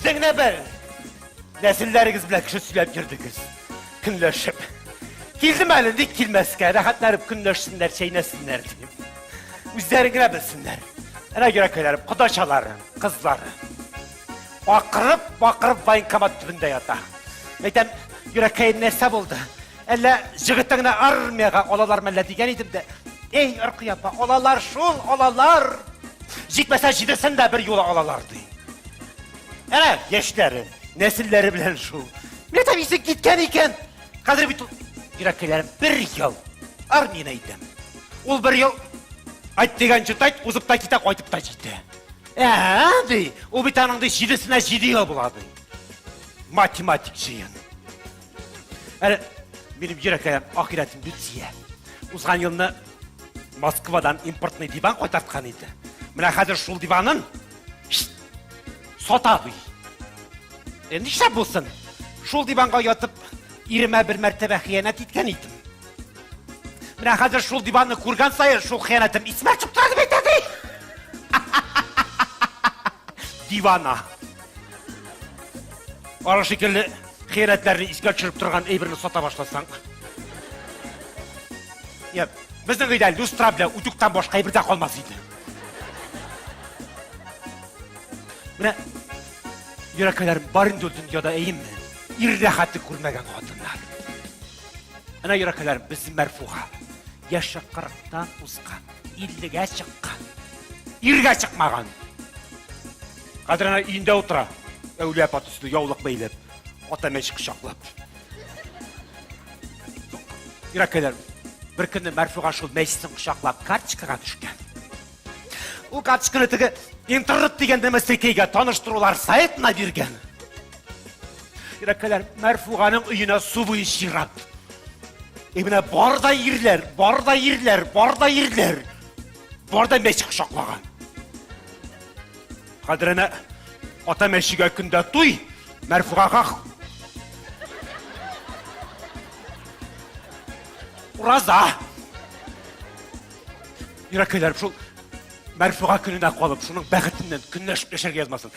Үзең генә бел. Нәселләрегез белән кеше сөйләп йөрдегез. Көнләшеп. Килдем әле, ник килмәскә? Рәхәтләнеп көнләшсеннәр, чәйнәсеннәр дип. Үзләре генә белсеннәр. Әнә йөрәкәйләрем, кодачалары, кызлары. Акырып, бакырып военкомат төбендә ята. Әйтәм, йөрәкәем нәрсә булды? Әллә җегетеңне армиягә алалар мәллә дигән идем дә. Эй, Ркыя апа, алалар шул, алалар. Җитмәсә җидесен дә бер юлы алалар ди. Әнә, яшьләре, нәселләре белән шул. Менә там исе киткән икән. Хәзер бит ул йөрәккәйләрем бер ел армияне әйтәм. Ул бер ел айт дигән тайт, узып та китә, кайтып та җитә. Ә, ди, ул бит аның ди җидесенә җиде ел була ди. Математик җыен. Әле минем йөрәкәем ахирәтем Люция. Узган елны Москвадан импортный диван кайтарткан иде. Менә хәзер шул диванын сата ди. Э, нишләп булсын? Шул диванга ятып, иремә бер мәртәбә хыянәт иткән идем. Менә хәзер шул диванны күргән саен шул хыянәтем исемә төшеп тора дип әйтә ди. Дивана. Ара шикелле хыянәтләрне искә төшереп торган әйберне сата башласаң. Я, безнең өйдә люстра белән утюгтан башка әйбер дә калмас иде. Менә йөрәкләр бар инде ул дөньяда, әйеме? Ир рәхәте күрмәгән хатыннар. Менә йөрәкләр безнең Мәрфуга. Яше кырыктан узган, иллегә чыккан. Иргә чыкмаган. Хәзер әнә өендә утыра. Әүлия апа төсле яулык бәйләп, ата мәче кочаклап. Йөрәкәйләр, бер көнне Мәрфуга шул мәчесен кочаклап карточкага төшкән. Ул карточканы теге интернет дигән нәмәсәкәйгә таныштырулар сайтына биргән. Йөрәкәйләр, Мәрфуганың өенә су буе чират. И менә бар да ирләр, бар да ирләр, бар да ирләр. Бар да мәче кочаклаган. Хәзер әнә ата мәчегә көндә туй, Мәрфугага ураза. Йөрәкәйләрем шул Мәрфуга көненә калып, шуның бәхетеннән көнләшеп яшәргә язмасын.